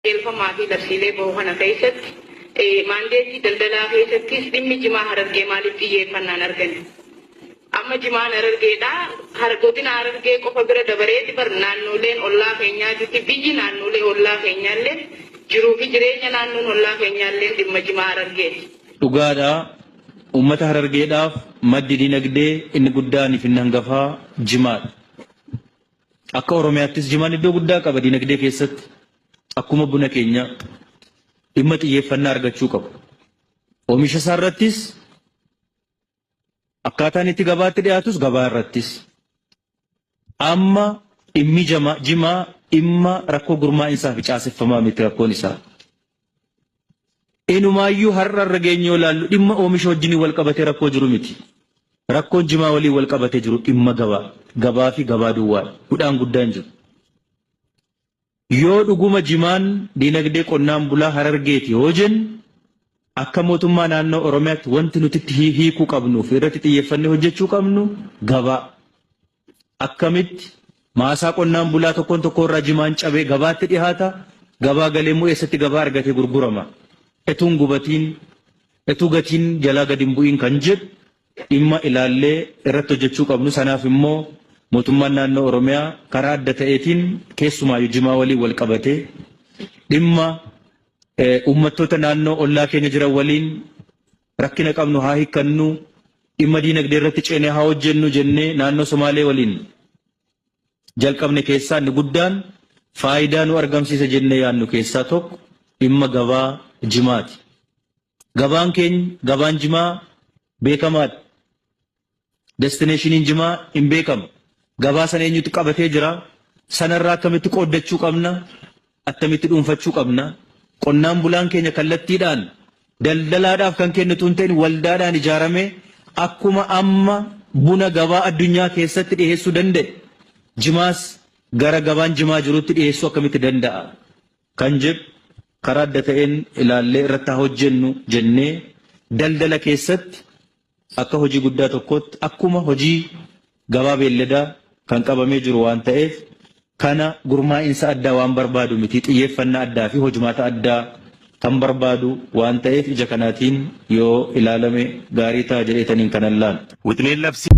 Qajeelfamaa fi labsiilee bahu kana keessatti, maandeetii daldalaa keessattis dhimmi jimaa Harargee maaliif xiyyeeffannaa hin arganne? Amma jimaan Harargeedhaa godina Harargee qofa bira dabareeti bar naannooleen ollaa keenyaatitti biyyi naannoolee ollaa keenyaallee jiruu fi jireenya naannoon ollaa keenyaallee dhimma jimaa Harargeeti. Dhugaadha, uummata Harargeedhaaf maddi dinagdee inni guddaanii fi inni hangafaa jimaadha. Akka Oromiyaattis jimaan iddoo guddaa qaba dinagdee keessatti. Akkuma buna keenyaa dhimma xiyyeeffannaa argachuu qabu. Oomisha isaa irrattis akkaataan itti gabaatti dhiyaatus gabaa irrattis. Amma dhimmi jimaa dhimma rakkoo gurmaa'insaa fi caaseffamaa miti rakkoon isaa. Inumaayyuu har'a irra geenye yoo ilaallu dhimma oomisha wajjin wal qabatee rakkoo jiru miti. Rakkoon jimaa waliin wal qabatee jiru dhimma gabaa. Gabaa fi gabaa duwwaadha. Hudhaan guddaan jiru. Yoo dhuguma jimaan dinagdee qonnaan bulaa Harargeeti yoo jennu akka mootummaa naannoo Oromiyaatti wanti nuti itti hiikuu qabnuu fi irratti xiyyeeffannee hojjechuu qabnu gabaa. Akkamitti maasaa qonnaan bulaa tokkoon tokkoo irraa jimaan cabee gabaatti dhihaata, gabaa galee immoo eessatti gabaa argatee gurgurama? Etuu hin gubatiin, etuu gatiin jalaa gadi hin bu'iin kan jedhu dhimma ilaallee irratti hojjechuu qabnu. Sanaaf immoo mootummaan naannoo Oromiyaa karaa adda ta'eetiin keessumaayyuu jimaa waliin wal qabatee dhimma uummattoota naannoo ollaa keenya jiran waliin rakkina qabnu haa hiikkannu, dhimma diinagdee irratti ceenee haa hojjennu jennee naannoo Somaalee waliin jalqabne keessaa inni guddaan faayidaa nu argamsiisa jennee yaadnu keessaa tokko dhimma gabaa jimaati. Gabaan keenya gabaan jimaa beekamaadha. Destineeshiniin jimaa hin beekama. Gabaa sana eenyutu qabatee jira? Sanarraa akkamitti qooddachuu qabna? Attamitti dhuunfachuu qabna? Qonnaan bulaan keenya kallattiidhaan daldalaadhaaf kan kennitu hin ta'in waldaadhaan ijaaramee akkuma amma buna gabaa addunyaa keessatti dhiheessuu danda'e jimaas gara gabaan jimaa jirutti dhiheessuu akkamitti danda'a kan jedhu karaa adda ta'een ilaallee irratti haa hojjennu jennee daldala keessatti akka hojii guddaa tokkootti akkuma hojii gabaa beelladaa kan qabamee jiru waan ta'eef kana gurmaa'insa addaa waan barbaadu miti xiyyeeffannaa addaa fi hojmaata addaa kan barbaadu waan ta'eef ija kanaatiin yoo ilaalame gaarii ta'a jedheetaniin kanan laalu. Wixineen labsii.